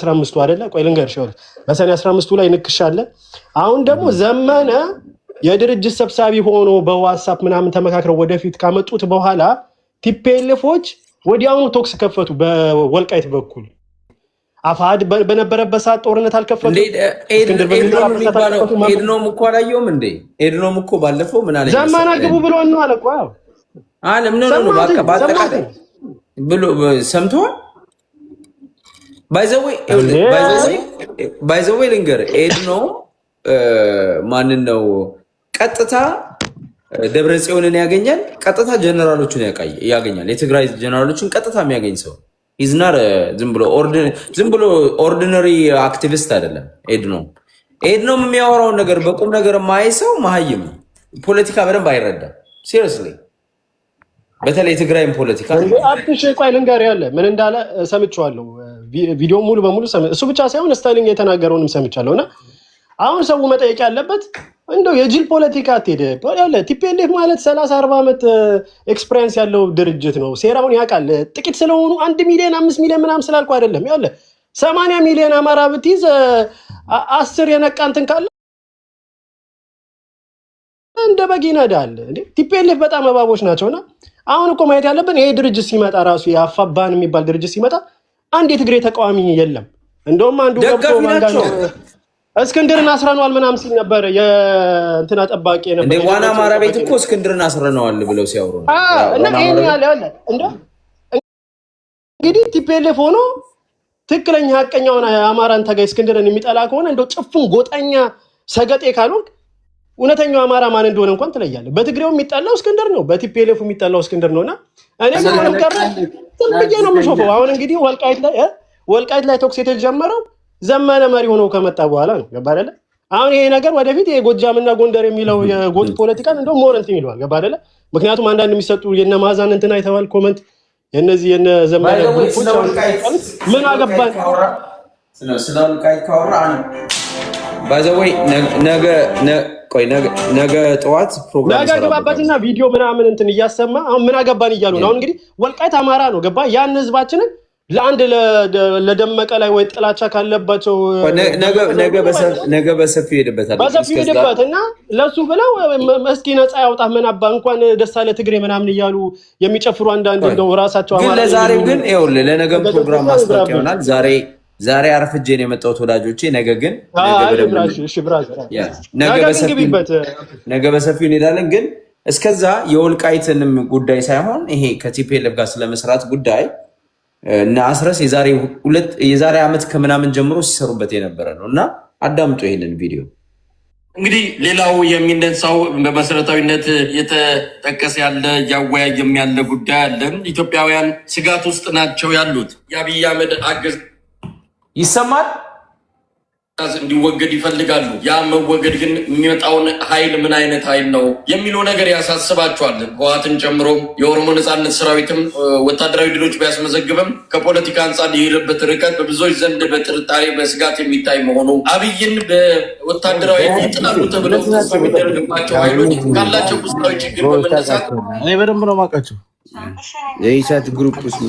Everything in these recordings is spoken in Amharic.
15ቱ አይደለ? ቆይ ልንገርሽ፣ ይኸውልህ በሰኔ 15ቱ ላይ ንክሻ አለ። አሁን ደግሞ ዘመነ የድርጅት ሰብሳቢ ሆኖ በ WhatsApp ምናምን ተመካክረው ወደፊት ካመጡት በኋላ TPLF ኦች ወዲያውኑ ተኩስ ከፈቱ። በወልቃይት በኩል አፋድ በነበረበት ሰዓት ጦርነት አልከፈቱም። እስክንድር ኤድኖም በሚመራበት ሰዓት የሚባለው አልከፈቱም። ኤድኖም እኮ አላየውም እንዴ? ኤድኖም እኮ ባለፈው ምን አለኝ ዘመነ መሰለህ? ግቡ ብሎ ነው አለ እኮ። አዎ። አለም no no no ሰማሁትኝ በአጠቃላይ ሰማሁትኝ። ብሎ ሰምተዋል። By the way እንዴ By the way ልንገርህ፣ ኤድኖ ማንን ነው ቀጥታ ደብረ ጽዮንን ያገኛል። ቀጥታ ጀነራሎቹን ያገኛል። የትግራይ ጀነራሎችን ቀጥታ የሚያገኝ ሰው he's not ዝም ብሎ ordinary activist አይደለም። ኤድኖም ኤድኖም የሚያወራውን ነገር በቁም ነገር የማያይ ሰው መሀይም ነው። ፖለቲካ በደንብ አይረዳም። Seriously፣ በተለይ የትግራይን ፖለቲካ። እንዴ አብትሽ፣ ቆይ ልንገርህ፣ ያለ ምን እንዳለ ሰምቼዋለሁ። ቪዲዮ ሙሉ በሙሉ እሱ ብቻ ሳይሆን ስታሊን የተናገረውንም ሰምቻለሁ። እና አሁን ሰው መጠየቅ ያለበት እንደው የጅል ፖለቲካ አትሄደ ያለ TPLF ማለት 30 40 ዓመት experience ያለው ድርጅት ነው። ሴራውን ያውቃል። ጥቂት ስለሆኑ 1 ሚሊዮን 5 ሚሊዮን ምናምን ስላልኩ አይደለም። ያለ 80 ሚሊዮን አማራ ብትይዝ 10 የነቃ እንትን ካለ እንደ በግ ይነዳል። እንዴ TPLF በጣም እባቦች ናቸውና አሁን እኮ ማየት ያለብን ይሄ ድርጅት ሲመጣ ራሱ የአፋባን የሚባል ድርጅት ሲመጣ አንድ የትግሬ ተቃዋሚ የለም። እንደውም አንዱ ገብቶ ደጋፊ ማንጋን ናቸው። እስክንድርን አስረነዋል ምናምን ሲል ነበር። የእንትና ጠባቂ እንደ የነበር ዋና የደብረጽዮን አማራ ቤት ጠባቂ እኮ ነበር። እስክንድርን አስረነዋል ብለው ሲያወሩ ነው። እና ዋና ይሄን አማራ ቤት ያለ ያለ እንደ እንግዲህ TPLF ሆኖ ትክክለኛ ሀቀኛውን የአማራን ታጋይ እስክንድርን የሚጠላ ከሆነ እንደው ጭፍን ጎጠኛ ሰገጤ ካልሆንክ እውነተኛው አማራ ማን እንደሆነ እንኳን ትለያለህ። በትግሬው የሚጠላው እስክንድር ነው፣ በ TPLF የሚጠላው እስክንድር ነው። እና እኔ ግን አሁንም ቀረ ዝም ብዬ ነው የምሾፈው። አሁን እንግዲህ ወልቃይት ላይ ተኩስ የተጀመረው ዘመነ መሪ ሆኖ ከመጣ በኋላ ነው። ገባ አይደለ? አሁን ይሄ ነገር ወደፊት የጎጃምና ጎንደር የሚለው የጎጥ ፖለቲካን እንደውም more እንትን ይለዋል። ገባ አይደለ? ምክንያቱም አንዳንድ የሚሰጡ የነ ማዛን እንትን አይተዋል comment የነዚህ የነ ዘመነ By the way group ኦች ስለ አሁን ወልቃይት ምን አገባን ስለ ወልቃይት ካወራ by the way ነገ ቆይ ነገ ጠዋት ፕሮግራም ነገ እሰራበታለሁ። ግባበትና ቪዲዮ ምናምን እንትን እያሰማ አሁን ምን አገባን እያሉ ነው። አሁን እንግዲህ ወልቃይት አማራ ነው፣ ገባ? ያን ህዝባችንን ለአንድ ለደመቀ ላይ ወይ ጥላቻ ካለባቸው ነገ በሰፊው ሄድበታል። በሰፊው ሄድበት እና ለሱ ብለው እስኪ ነፃ ያውጣ ምን አባ እንኳን ደስ አለ ትግሬ ምናምን እያሉ የሚጨፍሩ አንዳንድ እንደው ራሳቸው ግን አማራ ለዛሬው ግን ይኸውልህ ለነገም ፕሮግራም ማስታወቂያ ይሆናል። ይሆናል። ዛሬ አርፍጄ ነው የመጣሁት ወዳጆቼ። ነገ ግን ነገ በሰፊው እንሄዳለን። ግን እስከዛ የወልቃይትንም ጉዳይ ሳይሆን ይሄ ከ TPLF ጋር ስለመስራት ጉዳይ እና አስረስ የዛሬ ዓመት ከምናምን ጀምሮ ሲሰሩበት የነበረ ነው እና አዳምጡ ይሄንን ቪዲዮ። እንግዲህ ሌላው የሚነሳው በመሰረታዊነት የተጠቀሰ ያለ እያወያየም ያለ ጉዳይ አለ። ኢትዮጵያውያን ስጋት ውስጥ ናቸው ያሉት። የአብይ አህመድ አገዛዝ ይሰማል። እንዲወገድ ይፈልጋሉ። ያ መወገድ ግን የሚመጣውን ኃይል ምን አይነት ኃይል ነው የሚለው ነገር ያሳስባቸዋል። ህወሓትን ጨምሮ የኦሮሞ ነጻነት ሰራዊትም ወታደራዊ ድሎች ቢያስመዘግብም ከፖለቲካ አንጻር የሄደበት ርቀት በብዙዎች ዘንድ በጥርጣሬ በስጋት የሚታይ መሆኑ፣ አብይን በወታደራዊ ይጥላሉ ተብለው ተስፋ የሚደረግባቸው ኃይሎች ካላቸው ውስጣዊ ችግር በመነሳት እኔ በደንብ ነው የማውቃቸው። የኢሳት group ውስጥ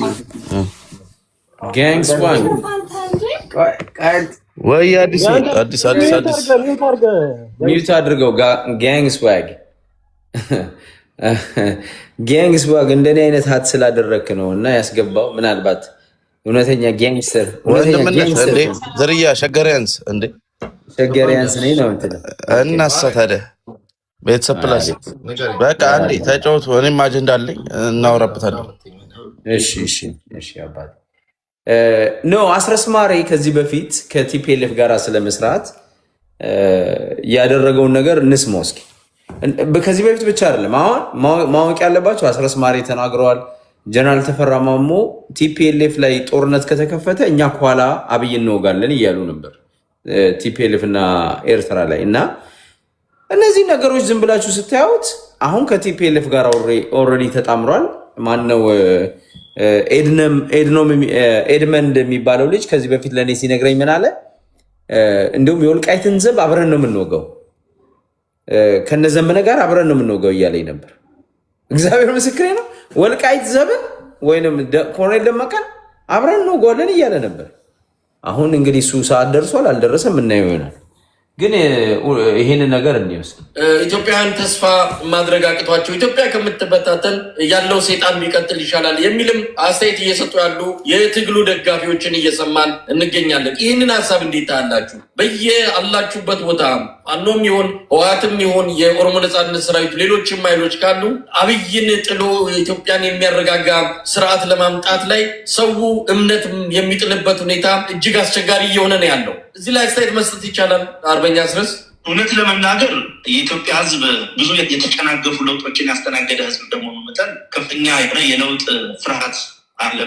gangs one ወይ አዲስ አዲስ አዲስ አዲስ Mute አድርገው። Gang swag, gang swag እንደኔ አይነት hat ስላደረክ ነው እና ያስገባው ምናልባት እውነተኛ gangster ወንድምነት እንዴ ዝርያ ሸገሪያንስ እንዴ። ሸገሪያንስ ነኝ ነው የምትለው። እናሳ ታዲያ ቤተሰብ plus በቃ አንዴ ተጫወቱ። እኔም አጀንዳ አለኝ፣ እናወራበታለን። እሺ አባቴ። No፣ አስረስ ማሬ ከዚህ በፊት ከ TPLF ጋር ስለመስራት ያደረገውን ነገር እንስማው እስኪ። ከዚህ በፊት ብቻ አይደለም፣ አሁን ማወቅ ያለባቸው አስረስ ማሬ ተናግረዋል። ጀነራል ተፈራ ማሞ TPLF ላይ ጦርነት ከተከፈተ እኛ ከኋላ አብይ እንወጋለን እያሉ ነበር TPLF እና ኤርትራ ላይ። እና እነዚህ ነገሮች ዝም ብላችሁ ስታዩት አሁን ከ TPLF ጋር already ተጣምሯል። ማነው ኤድመንድ የሚባለው ልጅ ከዚህ በፊት ለእኔ ሲነግረኝ ምን አለ? እንዲሁም የወልቃይትን ዘብ አብረን ነው የምንወገው፣ ከነዘመነ ጋር አብረን ነው የምንወገው እያለኝ ነበር። እግዚአብሔር ምስክሬ ነው። ወልቃይት ዘብን ወይንም ኮሎኔል ደመቀን አብረን እንወገዋለን እያለ ነበር። አሁን እንግዲህ እሱ ሰዓት ደርሷል አልደረሰም የምናየው ይሆናል። ግን ይሄንን ነገር እንወስድ። ኢትዮጵያውያን ተስፋ ማድረግ አቅቷቸው ኢትዮጵያ ከምትበታተን ያለው ሰይጣን ቢቀጥል ይሻላል የሚልም አስተያየት እየሰጡ ያሉ የትግሉ ደጋፊዎችን እየሰማን እንገኛለን። ይህንን ሀሳብ እንዴት ታያላችሁ? በየአላችሁበት ቦታ ፋኖም ይሁን ህወሓትም ይሁን የኦሮሞ ነጻነት ሰራዊት፣ ሌሎችም ኃይሎች ካሉ አብይን ጥሎ ኢትዮጵያን የሚያረጋጋ ስርዓት ለማምጣት ላይ ሰው እምነት የሚጥልበት ሁኔታ እጅግ አስቸጋሪ እየሆነ ነው ያለው። እዚህ ላይ አስተያየት መስጠት ይቻላል። አርበኛ አስረስ። እውነት ለመናገር የኢትዮጵያ ሕዝብ ብዙ የተጨናገፉ ለውጦችን ያስተናገደ ሕዝብ እንደመሆኑ መጠን ከፍተኛ የሆነ የለውጥ ፍርሃት አለ።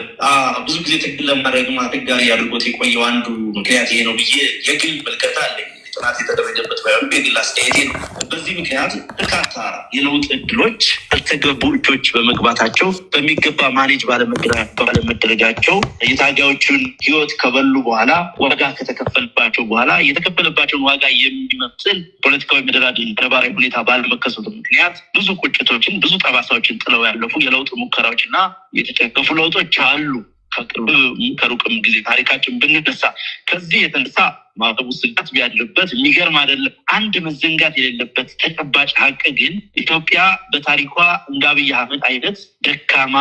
ብዙ ጊዜ ትግል ለማድረግ አስቸጋሪ አድርጎት የቆየው አንዱ ምክንያት ይሄ ነው ብዬ የግል ምልከታ አለኝ። ጥናት የተደረገበት ባይሆንም የግል አስተያየቴ ነው። በዚህ ምክንያት በርካታ የለውጥ እድሎች ያልተገቡ እጆች በመግባታቸው፣ በሚገባ manage ባለመደረጋቸው፣ የታጋዮቹን ህይወት ከበሉ በኋላ፣ ዋጋ ከተከፈልባቸው በኋላ፣ የተከፈለባቸውን ዋጋ የሚመስል ፖለቲካዊ መደራደር ነባራዊ ሁኔታ ባለመከሰቱ ምክንያት ብዙ ቁጭቶችን፣ ብዙ ጠባሳዎችን ጥለው ያለፉ የለውጥ ሙከራዎች እና የተጨገፉ ለውጦች አሉ። ከቅርብ ከሩቅም ጊዜ ታሪካችን ብንነሳ ከዚህ የተነሳ ማዕቀቡ ስጋት ቢያድርበት የሚገርም አይደለም። አንድ መዘንጋት የሌለበት ተጨባጭ ሀቅ ግን ኢትዮጵያ በታሪኳ እንደ አብይ አህመድ አይነት ደካማ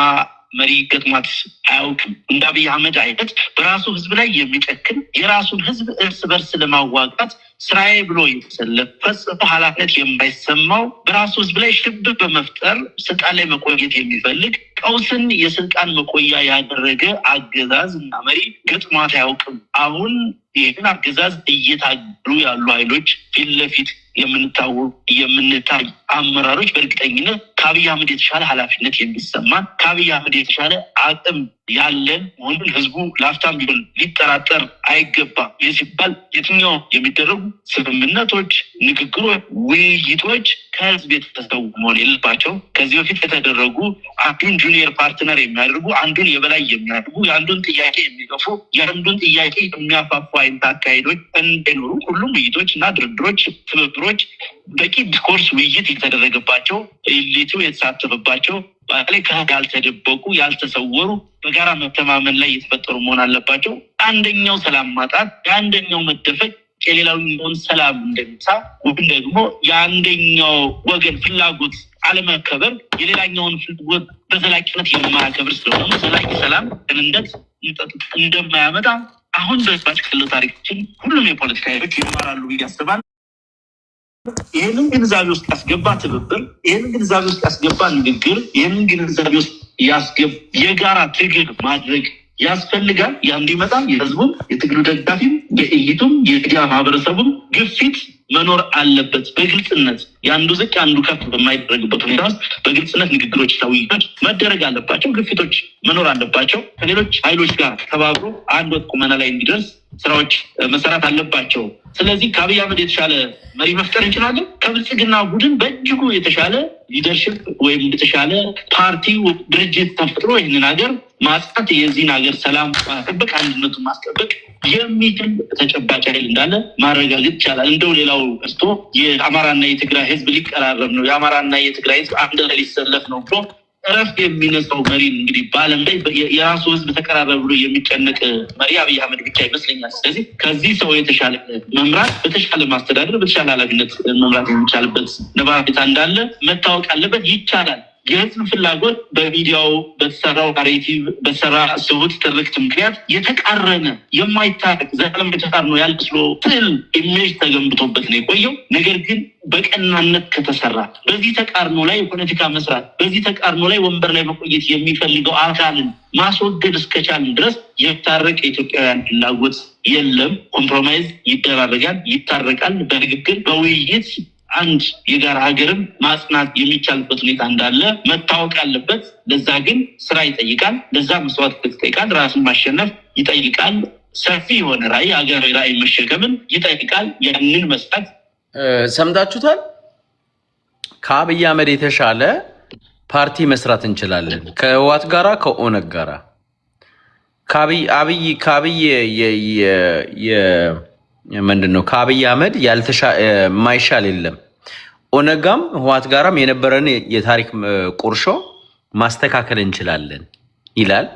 መሪ ገጥሟት አያውቅም። እንደ አብይ አህመድ አይነት በራሱ ህዝብ ላይ የሚጨክን፣ የራሱን ህዝብ እርስ በርስ ለማዋጋት ስራዬ ብሎ የተሰለፈ፣ ፈጽሞ ኃላፊነት የማይሰማው፣ በራሱ ህዝብ ላይ ሽብር በመፍጠር ስልጣን ላይ መቆየት የሚፈልግ፣ ቀውስን የስልጣን መቆያ ያደረገ አገዛዝ እና መሪ ገጥሟት አያውቅም። አሁን ይህን አገዛዝ እየታገሉ ያሉ ኃይሎች፣ ፊት ለፊት የምንታወቅ የምንታይ አመራሮች በእርግጠኝነት ከአብይ አህመድ የተሻለ ኃላፊነት የሚሰማን፣ ከአብይ አህመድ የተሻለ አቅም ያለን መሆኑን ህዝቡ ላፍታም ቢሆን ሊጠራጠር አይገባም። ይህ ሲባል የትኛው የሚደረጉ ስምምነቶች፣ ንግግሮች፣ ውይይቶች ከህዝብ የተሰዉ መሆን የለባቸው። ከዚህ በፊት የተደረጉ አንዱን junior partner የሚያደርጉ፣ አንዱን የበላይ የሚያደርጉ፣ የአንዱን ጥያቄ የሚገፉ፣ የአንዱን ጥያቄ የሚያፋፉ አይነት አካሄዶች እንዳይኖሩ ሁሉም ውይይቶች እና ድርድሮች፣ ትብብሮች በቂ discourse ውይይት የተደረገባቸው፣ elite ኡ የተሳተፈባቸው፣ በተለይ ያልተደበቁ፣ ያልተሰወሩ፣ በጋራ መተማመን ላይ የተፈጠሩ መሆን አለባቸው። አንደኛው ሰላም ማጣት፣ የአንደኛው መደፈቅ የሌላኛውን ሰላም እንደሚሳ ወይም ደግሞ የአንደኛው ወገን ፍላጎት አለመከበር የሌላኛውን ፍላጎት በዘላቂነት የማያከብር ስለሆነ ዘላቂ ሰላም፣ ደህንነት እንደማያመጣ አሁን በባጭ ክልል ታሪካችን ሁሉም የፖለቲካ ኃይሎች ይማራሉ ብዬ አስባለሁ። ይህንን ግንዛቤ ውስጥ ያስገባ ትብብር፣ ይህንን ግንዛቤ ውስጥ ያስገባ ንግግር፣ ይህንን ግንዛቤ ውስጥ ያስገባ የጋራ ትግል ማድረግ ያስፈልጋል። ያ እንዲመጣ የህዝቡም፣ የትግሉ ደጋፊም፣ የ elite ኡም፣ የሚዲያ ማህበረሰቡም ግፊት መኖር አለበት። በግልጽነት የአንዱ ዝቅ የአንዱ ከፍ በማይደረግበት ሁኔታ ውስጥ በግልጽነት ንግግሮች እና ውይይቶች መደረግ አለባቸው። ግፊቶች መኖር አለባቸው። ከሌሎች ኃይሎች ጋር ተባብሮ አንድ ወጥ ቁመና ላይ እንዲደርስ ስራዎች መሰራት አለባቸው። ስለዚህ ከአብይ አህመድ የተሻለ መሪ መፍጠር እንችላለን። ከብልጽግና ቡድን በእጅጉ የተሻለ leadership ወይም የተሻለ ፓርቲ፣ ድርጅት ተፈጥሮ ይህንን ሀገር ማጽናት፣ የዚህን ሀገር ሰላም ማስጠበቅ፣ አንድነቱን ማስጠበቅ የሚችል ተጨባጭ ኃይል እንዳለ ማረጋገጥ ይቻላል። እንደው ሌላው ቀርቶ የአማራና የትግራይ ህዝብ ሊቀራረብ ነው፣ የአማራና የትግራይ ህዝብ አንድ ላይ ሊሰለፍ ነው ብሎ እረፍት የሚነሳው መሪ እንግዲህ በዓለም ላይ የራሱ ህዝብ ተቀራረብ ብሎ የሚጨነቅ መሪ አብይ አህመድ ብቻ ይመስለኛል። ስለዚህ ከዚህ ሰው የተሻለ መምራት፣ በተሻለ ማስተዳደር፣ በተሻለ ኃላፊነት መምራት የሚቻልበት ነባራዊ ሁኔታ እንዳለ መታወቅ አለበት። ይቻላል። የህዝብ ፍላጎት በሚዲያው በተሰራው narrative፣ በተሰራ ስሁት ትርክት ምክንያት የተቃረነ፣ የማይታረቅ፣ ዘላለም የተቃርኖ ያለ መስሎ ስዕል image ተገንብቶበት ነው የቆየው። ነገር ግን በቀናነት ከተሰራ በዚህ ተቃርኖ ላይ የፖለቲካ መስራት፣ በዚህ ተቃርኖ ላይ ወንበር ላይ መቆየት የሚፈልገው አካልን ማስወገድ እስከቻልን ድረስ የታረቅ የኢትዮጵያውያን ፍላጎት የለም። Compromise ይደራረጋል፣ ይታረቃል። በንግግር በውይይት አንድ የጋራ ሀገርን ማጽናት የሚቻልበት ሁኔታ እንዳለ መታወቅ አለበት። ለዛ ግን ስራ ይጠይቃል። ለዛ መስዋዕትነት ይጠይቃል። ራስን ማሸነፍ ይጠይቃል። ሰፊ የሆነ ራዕይ፣ ሀገራዊ ራዕይ መሸከምን ይጠይቃል። ያንን መስራት ሰምታችሁታል። ከአብይ አህመድ የተሻለ ፓርቲ መስራት እንችላለን ከህወሓት ጋራ፣ ከኦነግ ጋራ፣ ከአብይ አብይ ከአብይ ምንድን ነው፣ ከአብይ አህመድ የማይሻል የለም። ኦነጋም ህወሓት ጋራም የነበረን የታሪክ ቁርሾ ማስተካከል እንችላለን ይላል።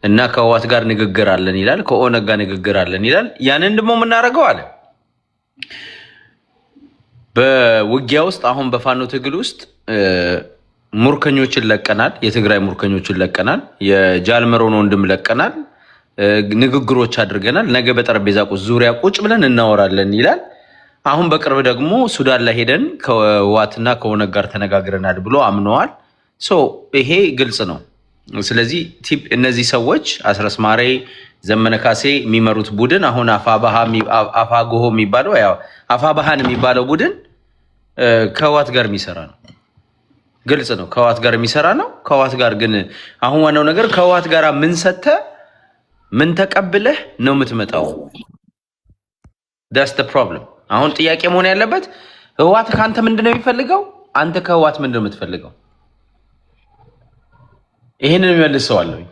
እና ከህወሓት ጋር ንግግር አለን ይላል፣ ከኦነግ ጋር ንግግር አለን ይላል። ያንን ደግሞ የምናደርገው አለ በውጊያ ውስጥ አሁን በፋኖ ትግል ውስጥ ሙርከኞችን ለቀናል። የትግራይ ሙርከኞችን ለቀናል። የጃልመሮን ወንድም ለቀናል። ንግግሮች አድርገናል። ነገ በጠረጴዛ ዙሪያ ቁጭ ብለን እናወራለን ይላል። አሁን በቅርብ ደግሞ ሱዳን ላይ ሄደን ከህወሓትና ከኦነግ ጋር ተነጋግረናል ብሎ አምነዋል። So ይሄ ግልጽ ነው። ስለዚህ እነዚህ ሰዎች አስረስ ማሬ፣ ዘመነ ካሴ የሚመሩት ቡድን አሁን አፋጎሆ የሚባለው ያው አፋባሃን የሚባለው ቡድን ከህወሓት ጋር የሚሰራ ነው። ግልጽ ነው። ከህወሓት ጋር የሚሰራ ነው። ከህወሓት ጋር ግን አሁን ዋናው ነገር ከህወሓት ጋር ምን ሰጥተህ ምን ተቀብለህ ነው የምትመጣው? That's the problem። አሁን ጥያቄ መሆን ያለበት ህወሓት ከአንተ ምንድን ነው የሚፈልገው? አንተ ከህወሓት ምንድን ነው የምትፈልገው? ይህንን የሚመልስ ሰው አለኝ።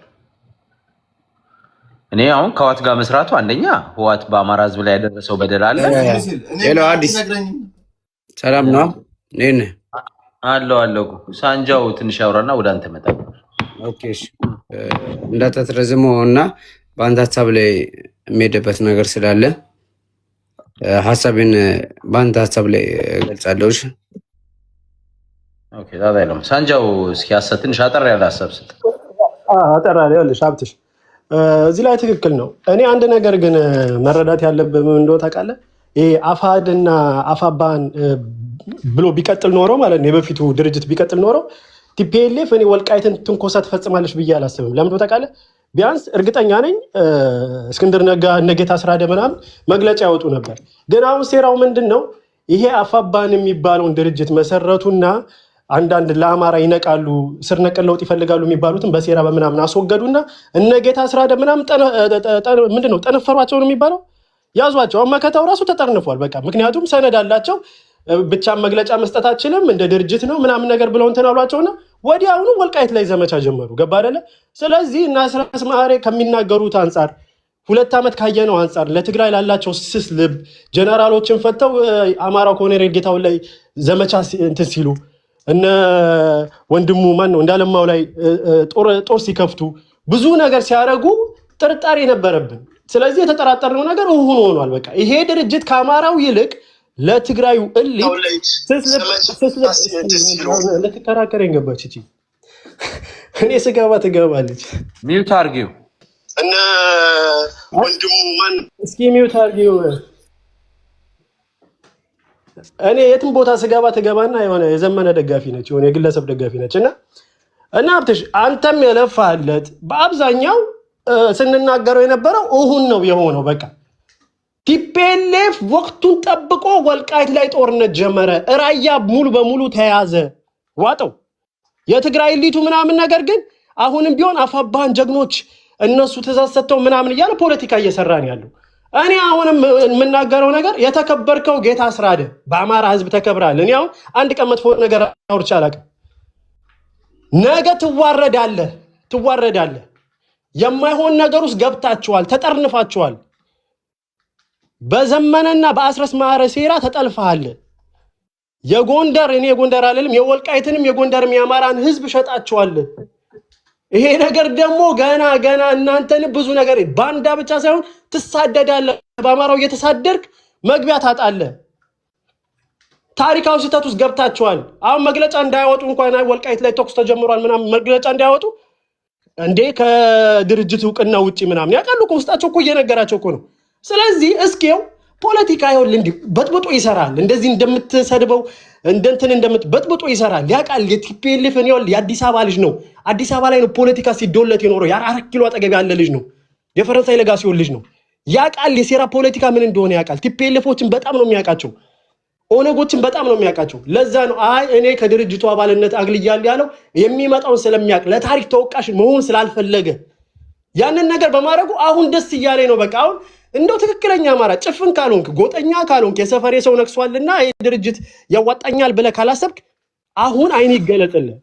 እኔ አሁን ከህወሓት ጋር መስራቱ አንደኛ ህወሓት በአማራ ህዝብ ላይ ያደረሰው በደል አለ። Hello አዲስ፣ ሰላም ነው? እንዴት ነህ? አለው አለው። ሳንጃው ትንሽ አውራና ወደ አንተ እመጣለሁ። Okay፣ እሺ። እንዳታስረዝመው እና በአንተ ሀሳብ ላይ የሚሄድበት ነገር ስላለ ሀሳቤን በአንተ ሀሳብ ላይ እገልጻለሁ። እሺ። Okay፣ ጣጣ የለውም። ሳንጃው እስኪ ሀሳብ ትንሽ አጠር ያለ ሀሳብ ስጥ። አጠር ያለ፣ ይኸውልሽ ሀብትሽ እዚህ ላይ ትክክል ነው። እኔ አንድ ነገር ግን መረዳት ያለብህ ምን እንደሆነ ታውቃለህ? ይሄ አፋድና አፋባን ብሎ ቢቀጥል ኖሮ ማለት ነው፣ የበፊቱ ድርጅት ቢቀጥል ኖሮ TPLF እኔ ወልቃይትን ትንኮሳ ትፈጽማለች ብዬ አላስብም። ለምን ታውቃለህ? ቢያንስ እርግጠኛ ነኝ እስክንድር ነጋ እነ ጌታ አስራደ ምናምን መግለጫ ያወጡ ነበር። ግን አሁን ሴራው ምንድን ነው? ይሄ አፋባን የሚባለውን ድርጅት መሰረቱና አንዳንድ ለአማራ ይነቃሉ፣ ስር ነቀል ለውጥ ይፈልጋሉ የሚባሉትን በሴራ በምናምን አስወገዱና እነ ጌታ አስራደ ምናምን ምንድን ነው ጠነፈሯቸው ነው የሚባለው፣ ያዟቸው። አሁን መከታው ራሱ ተጠርንፏል። በቃ ምክንያቱም ሰነድ አላቸው። ብቻ መግለጫ መስጠት አችልም እንደ ድርጅት ነው ምናምን ነገር ብለው እንትን አሏቸውና ወዲያውኑ ወልቃይት ላይ ዘመቻ ጀመሩ። ገባ አይደለ? ስለዚህ እነ አስረስ ማሬ ከሚናገሩት አንጻር፣ 2 ዓመት ካየነው አንጻር፣ ለትግራይ ላላቸው ስስ ልብ ጀነራሎችን ፈተው አማራው ኮሎኔል ጌታሁን ላይ ዘመቻ እንትን ሲሉ፣ እነ ወንድሙ ማን ነው እንዳለማው ላይ ጦር ሲከፍቱ፣ ብዙ ነገር ሲያደርጉ ጥርጣሬ ነበረብን። ስለዚህ የተጠራጠርነው ነገር እውን ሆኗል። በቃ ይሄ ድርጅት ከአማራው ይልቅ ለትግራዩ elite ስስ ልብ ልትከራከረኝ ገባች። እቺ እኔ ስገባ ትገባለች። Mute አርጊው። እነ ወንድሙ ማን እስኪ mute አድርጊው። እኔ የትም ቦታ ስገባ ትገባና የሆነ የዘመነ ደጋፊ ነች፣ የሆነ የግለሰብ ደጋፊ ነች። እና ሀብትሽ አንተም የለፋለት በአብዛኛው ስንናገረው የነበረው እሁን ነው የሆነው። በቃ TPLF ወቅቱን ጠብቆ ወልቃይት ላይ ጦርነት ጀመረ። ራያ ሙሉ በሙሉ ተያዘ፣ ዋጠው የትግራይ elite ኡ ምናምን። ነገር ግን አሁንም ቢሆን አፋባን ጀግኖች እነሱ ትእዛዝ ሰጥተው ምናምን እያለ ፖለቲካ እየሰራ ነው ያለው። እኔ አሁንም የምናገረው ነገር የተከበርከው ጌታ አስራደ በአማራ ሕዝብ ተከብራል። እኔ አሁን አንድ ቀን መጥፎ ነገር አውርቼ አላውቅም። ነገ ትዋረዳለህ፣ ትዋረዳለህ። የማይሆን ነገር ውስጥ ገብታችኋል፣ ተጠርንፋችኋል። በዘመነና በአስረስ ማረ ሴራ ተጠልፈሃል። የጎንደር፣ እኔ የጎንደር አልልም፣ የወልቃይትንም የጎንደርም የአማራን ህዝብ ሸጣችኋል። ይሄ ነገር ደግሞ ገና ገና እናንተን ብዙ ነገር ባንዳ ብቻ ሳይሆን ትሳደዳለህ። በአማራው እየተሳደድክ መግቢያ ታጣለህ። ታሪካዊ ስህተት ውስጥ ገብታችኋል። አሁን መግለጫ እንዳያወጡ እንኳን ወልቃይት ላይ ተኩስ ተጀምሯል ምናምን መግለጫ እንዳያወጡ እንዴ ከድርጅት እውቅና ውጭ ምናምን ያውቃሉ እኮ፣ ውስጣቸው እኮ እየነገራቸው እኮ ነው። ስለዚህ እስኪው ፖለቲካ ይኸውልህ እንዲህ በጥብጦ ይሰራል። እንደዚህ እንደምትሰድበው እንደ እንትን እንደምት በጥብጦ ይሰራል። ያውቃል። የ TPLF ን ይኸውልህ የአዲስ አበባ ልጅ ነው። አዲስ አበባ ላይ ነው ፖለቲካ ሲዶለት የኖረው። የአራት ኪሎ አጠገብ ያለ ልጅ ነው። የፈረንሳይ ለጋሲዮን ልጅ ነው። ያውቃል። የሴራ ፖለቲካ ምን እንደሆነ ያውቃል። TPLF ኦችን በጣም ነው የሚያውቃቸው። ኦነጎችን በጣም ነው የሚያውቃቸው። ለዛ ነው አይ እኔ ከድርጅቱ አባልነት አግልያለሁ ያለው፣ የሚመጣውን ስለሚያውቅ፣ ለታሪክ ተወቃሽ መሆን ስላልፈለገ ያንን ነገር በማድረጉ አሁን ደስ እያለኝ ነው። በቃ አሁን እንደው ትክክለኛ አማራ ጭፍን ካልሆንክ፣ ጎጠኛ ካልሆንክ፣ የሰፈሬ ሰው ነክሷልና ይህ ድርጅት ያዋጣኛል ብለህ ካላሰብክ አሁን አይን ይገለጥልህ።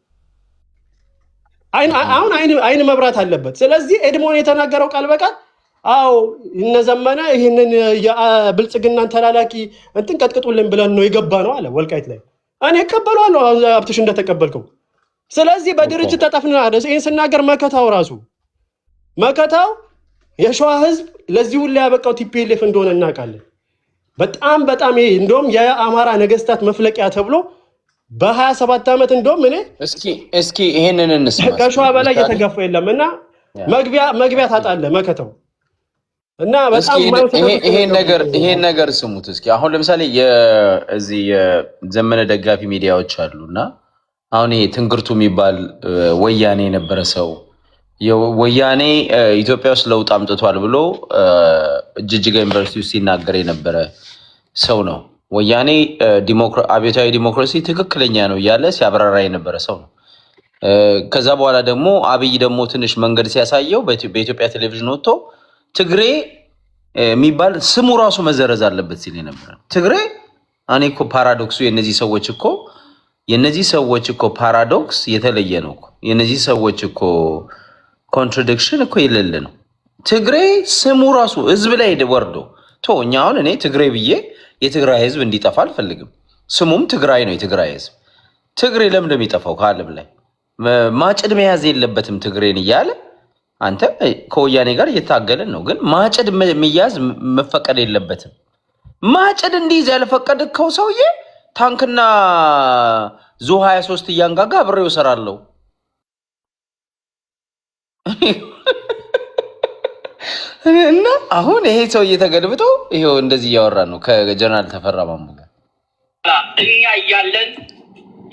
አሁን አይን መብራት አለበት። ስለዚህ ኤድሞን የተናገረው ቃል በቃል አዎ እነ ዘመነ ይህንን የብልጽግናን ተላላኪ እንትን ቀጥቅጡልን ብለን ነው የገባ ነው አለ ወልቃይት ላይ። እኔ እቀበለዋለሁ አሁን ሀብትሽ እንደተቀበልከው። ስለዚህ በድርጅት ተጠፍና ይህን ስናገር መከታው ራሱ መከታው የሸዋ ህዝብ ለዚህ ሁሉ ያበቃው TPLF እንደሆነ እናውቃለን። በጣም በጣም ይሄ እንደውም የአማራ ነገስታት መፍለቂያ ተብሎ በ27 ዓመት እንደውም እኔ እስኪ እስኪ ይሄንን እንስማ እስኪ። ከሸዋ በላይ ምሳሌ እየተገፋ የለም እና መግቢያ መግቢያ ታጣለህ መከተው እና እስኪ በጣም የማይሆን ስህተት ውስጥ ነው ይሄን ነገር የገቡት። ይሄን ነገር ስሙት እስኪ። አሁን ለምሳሌ እዚህ የዘመነ ደጋፊ ሚዲያዎች አሉ እና አሁን ይሄ ትንግርቱ የሚባል ወያኔ የነበረ ሰው፣ ወያኔ ኢትዮጵያ ውስጥ ለውጥ አምጥቷል ብሎ ጅጅጋ ዩኒቨርሲቲ ውስጥ ሲናገር የነበረ ሰው ነው። ወያኔ አብዮታዊ ዲሞክራሲ ትክክለኛ ነው እያለ ሲያብራራ የነበረ ሰው ነው። ከዛ በኋላ ደግሞ አብይ ደግሞ ትንሽ መንገድ ሲያሳየው በኢትዮጵያ ቴሌቪዥን ወጥቶ ትግሬ የሚባል ስሙ ራሱ መሰረዝ አለበት ሲል የነበረ ትግሬ። እኔ እኮ paradox ኡ የእነዚህ ሰዎች እኮ paradox የተለየ ነው እኮ። የእነዚህ ሰዎች እኮ contradiction እኮ የሌለ ነው። ትግሬ ስሙ ራሱ ህዝብ ላይ ወርዶ ቶ እኛ አሁን እኔ ትግሬ ብዬ የትግራይ ህዝብ እንዲጠፋ አልፈልግም። ስሙም ትግራይ ነው። የትግራይ ህዝብ ትግሬ ለምን እንደሚጠፋው ከዓለም ላይ ማጭድ መያዝ የለበትም ትግሬን እያለ አንተ ከወያኔ ጋር እየታገልን ነው። ግን ማጭድ መያዝ መፈቀድ የለበትም። ማጭድ እንዲይዝ ያልፈቀድከው ሰውዬ ታንክና ዙ 23 እያንጋጋ አብሬው እሰራለሁ። እና አሁን ይሄ ሰውዬ ተገልብጦ ይሄው እንደዚህ እያወራ ነው ከጀነራል ተፈራ ማሞ ጋር። እኛ እያለን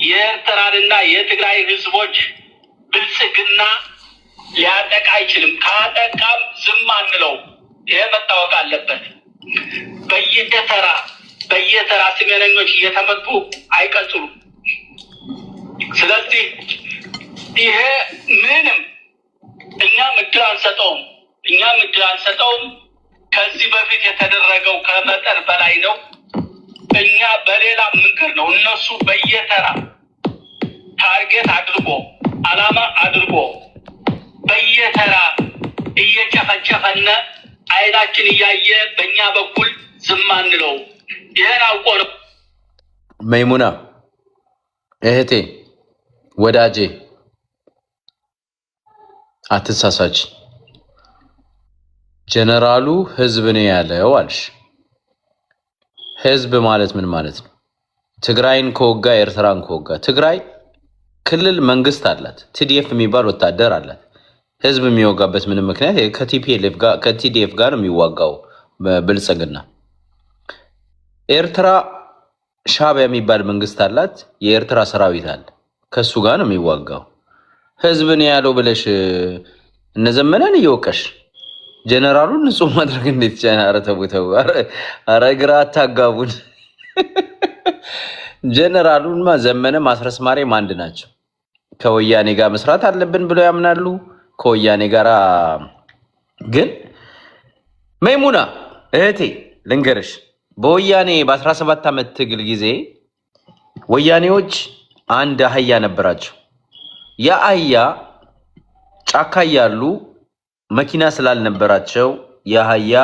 የኤርትራንና የትግራይ ህዝቦች ብልጽግና ሊያጠቃ አይችልም። ካጠቃም ዝም አንለው። ይሄ መታወቅ አለበት። በየተራ በየተራ ስሜነኞች እየተመቱ አይቀጥሉም። ስለዚህ ይሄ ምንም እኛም እድል አንሰጠውም። እኛም እድል አንሰጠውም። ከዚህ በፊት የተደረገው ከመጠን በላይ ነው። እኛ በሌላ መንገድ ነው። እነሱ በየተራ target አድርጎ አላማ አድርጎ በየተራ እየጨፈጨፈነ አይናችን እያየ በእኛ በኩል ዝም አንለው። ይህን አውቆ ነው። መይሙና እህቴ ወዳጄ አትሳሳች። ጀነራሉ ህዝብ ነው ያለው አልሽ። ህዝብ ማለት ምን ማለት ነው? ትግራይን ከወጋ ኤርትራን ከወጋ ትግራይ ክልል መንግስት አላት። TDF የሚባል ወታደር አላት። ህዝብ የሚወጋበት ምንም ምክንያት ከ TPLF ጋር ከ TDF ጋር ነው የሚዋጋው ብልጽግና። ኤርትራ ሻዕቢያ የሚባል መንግስት አላት። የኤርትራ ሰራዊት አለ። ከሱ ጋር ነው የሚዋጋው። ህዝብ ነው ያለው ብለሽ እነ ዘመነን እየወቀሽ ጀነራሉን ንጹህ ማድረግ እንዴት ይቻላል? ኧረ ተው ተው፣ ኧረ ግራ አታጋቡን። ጀነራሉንማ ዘመነ ማስረስ ማሬም አንድ ናቸው። ከወያኔ ጋር መስራት አለብን ብለው ያምናሉ። ከወያኔ ጋር ግን መይሙና እህቴ ልንገርሽ፣ በወያኔ በ17 ዓመት ትግል ጊዜ ወያኔዎች አንድ አህያ ነበራቸው። ያ አህያ ጫካ እያሉ መኪና ስላልነበራቸው የአህያ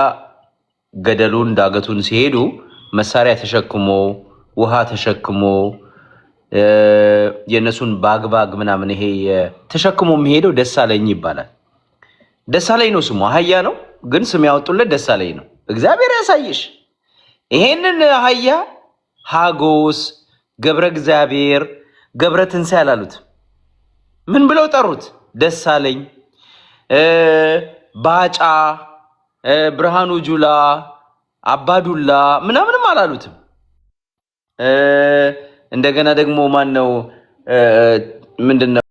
ገደሉን ዳገቱን ሲሄዱ መሳሪያ ተሸክሞ ውሃ ተሸክሞ የእነሱን ባግባግ ምናምን ይሄ ተሸክሞ የሚሄደው ደሳለኝ ይባላል። ደሳለኝ ነው ስሙ፣ አህያ ነው ግን ስም ያወጡለት ደሳለኝ ነው። እግዚአብሔር ያሳይሽ። ይሄንን አህያ ሀጎስ ገብረ እግዚአብሔር ገብረ ትንሣኤ አላሉት። ምን ብለው ጠሩት? ደሳለኝ፣ ባጫ፣ ብርሃኑ ጁላ፣ አባዱላ ምናምንም አላሉትም። እንደገና ደግሞ ማን ነው ምንድን ነው